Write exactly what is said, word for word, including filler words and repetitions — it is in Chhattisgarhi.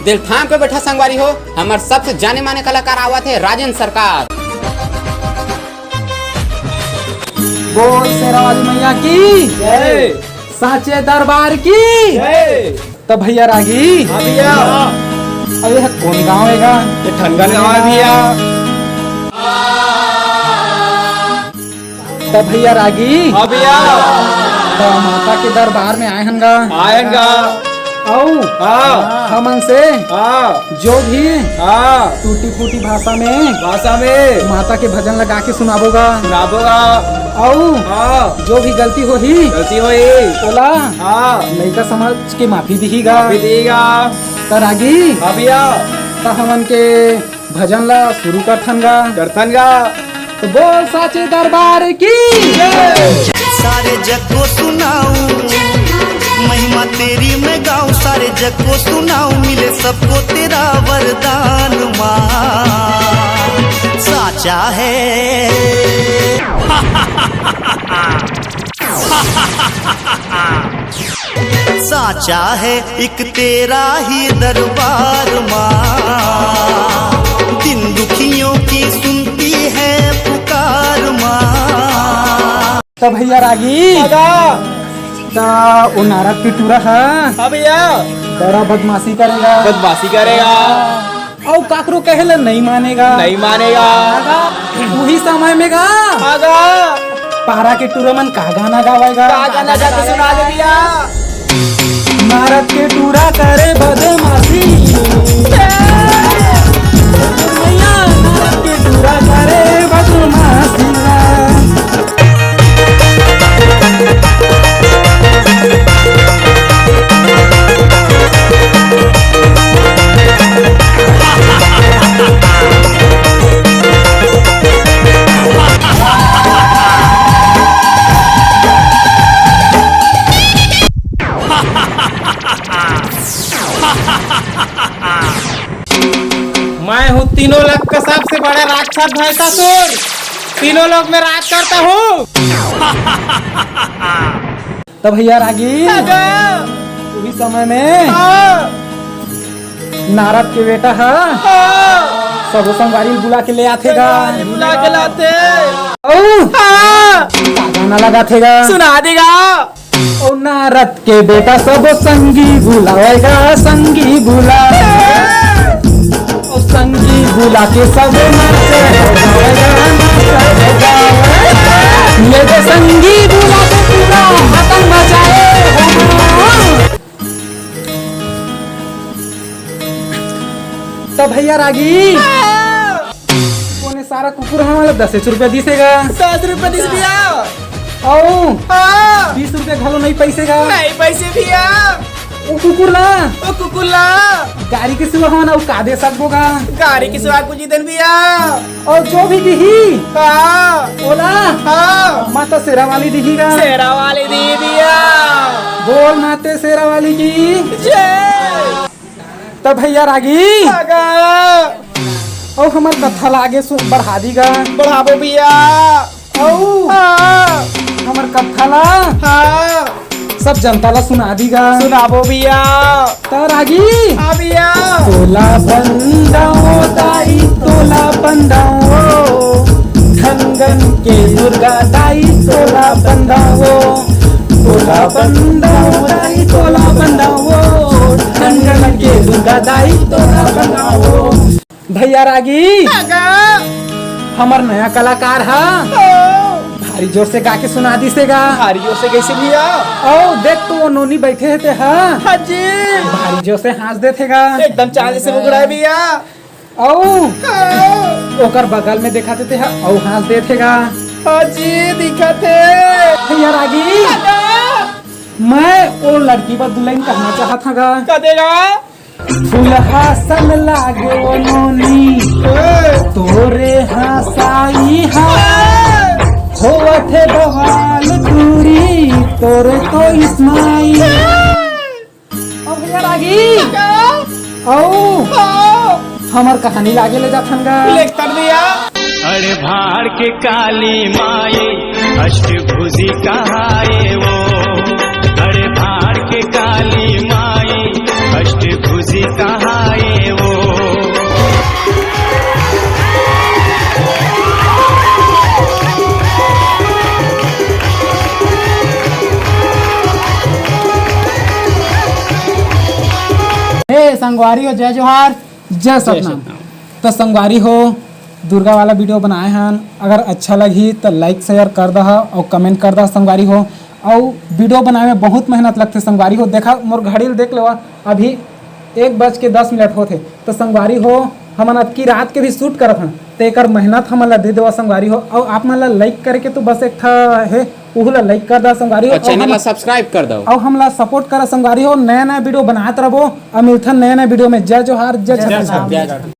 दिल थाम के बैठा संगवारी हो, हमर सबसे जाने माने कलाकार आवत हे राजेंद्र सरकार। बोल शेरा वाली मैया की जय। साचे दरबार की जय। त भैया रागी, हाँ भैया। अब ये कोन गांव हे गा? ये ठनगन गांव हे भैया। त भैया रागी, हाँ भैया। त माता के दरबार में आए हन गा। आए हन गा। अउ हाँ। हमन से हाँ। जो भी हाँ। टूटी फूटी भाषा में भाषा में माता के भजन लगा के सुनाबो गा। सुनाबो गा। अउ हाँ। जो भी गलती होही गलती होही ओला हाँ। लइका समझ के माफी दिही गा। माफी दिही गा। त रागी हाँ भैया। त हमन के भजन ला शुरू करथन गा। करथन गा। त बोल साचे दरबार की जय। सारे जग को सुनाऊं महिमा तेरी मैं गाऊं, सारे जग को सुनाऊं, मिले सबको तेरा वरदान माँ। साचा है साचा है एक तेरा ही दरबार माँ, दिन दुखियों की सुनती है पुकार माँ। त भैया रागी, दादा। त ओ नारद के टूरा ह हाँ भैया। बड़ा बदमाशी करे गा। बदमाशी करे गा। अउ काकरो कहे ला नहीं माने गा। नहीं माने गा। उही समय में गा आगा। पारा के टूरा मन का गाना गावय गा। का गाना गा के सुना दे भैया। नारद के टूरा करे बदमाशी। भैया, नारद के टूरा करे बदमाशी। मैं हूँ तीनों लोक का सबसे बड़ा राक्षस भैंसासुर, तीनों लोक में राज करता हूँ। त भैया रागी, उही समय में हाँ। नारद के बेटा ह हाँ। सबो संगवारी ल बुला के ले आथे गा। संगवारी बुला के लाथे। अउ हाँ। गाना लगाथे गा। सुना देगा। ओ नारद के बेटा सब संगी बुलावेगा, संगी बुला। ओ संगी बुला के सब नाचे गावेगा, नाचे गावेगा। ये तो संगी बुला के पूरा आतंक मचाए हो। त भैया रागी। कोने सारा कुकुर हमला दस रुपया दिसे गा। दस रुपया दिस भैया। अउ हाँ। बीस रुपया घलो नहीं पैसे गा। नहीं पैसे भैया। ओ कुकुर ला। ओ कुकुर ला। गाड़ी के सिवा हमन अउ का दे सकबो गा। गाड़ी के सिवा कुछ देन भैया। अउ जो भी दिही। हाँ। ओला। हाँ। माता शेरा वाली दिही गा। शेरा वाली दी भैया। बोल माते शेरा वाली की। जय। त भैया रागी। आगा। अउ हमर कथा ला आगे सु-, बढ़ा दी गा। बढ़ाबो भैया। अउ हाँ। हमर कथा ला हाँ। सब जनता ला सुना दी गा। सुनाबो भैया। त रागी। हाँ भैया। तोला बंदाओ दाई, तोला बंदाओ। ठनगन के दुर्गा दाई, तोला बंदाओ। तोला बंदाओ दाई, तोला बंदाओ। ठनगन के दुर्गा दाई, तोला बंदाओ। भैया रागी, आगा। हमर नया कलाकार ह। ओ। भारी जोर से गा के सुना दिसे गा। भारी जोर से कैसे भैया? अउ देख तो ओ नोनी बैठे हे ते ह। हाँ जी। भारी जोर से हाँस देथे गा। एकदम चांदी से मुकुड़ा है भैया। अउ ओ। ओकर बगल में देखाथे ते ह, अउ हाँस देथे गा। हाँ जी, दिखाथे। भैया रागी, आगा। मैं ओ लड़की बर दुल्हन कहना चाहत हँव गा। का देगा? फुलहा सन लागे ओ नोनी, ए। तोरे हँसाई हा। ए। होवत हे बवाल दूरी, तोरे तो इस्माई। ए। अउ भैया रागी। का? अउ। हाँ। हमर कहानी लागे ले जाथन गा। लेखतन भैया। अरे भाड़ के काली माई, अष्टभुजी कहाए वो। अरे भाड़ के काली माई, अष्टभुजी कहाए संगवारी हो, जय जोहार, जय सतनाम। तो संगवारी हो, दुर्गा वाला वीडियो बनाए हन, अगर अच्छा लगही तो लाइक शेयर कर दहा और कमेंट कर दहा संगवारी हो। और वीडियो बनाए में बहुत मेहनत लगथे संगवारी हो। देखा मोर घड़ी ल देख लेवा, अभी एक बज के दस मिनट होथे। तो संगवारी हो, हमन अतकी रात के भी शूट करत हन, तो एकर मेहनत हमन ला दे देवा संगवारी हो। और आप मन ला लाइक करे के तो बस एक ठा हे, उहू ला लाइक कर दहा संगवारी हो। और चैनल ला सब्सक्राइब कर दो। और हमला सपोर्ट करा संगवारी हो, नया नया वीडियो बनात रहो। अब मिलथन नया नया वीडियो में। जय जोहार, जय छत्तीसगढ़।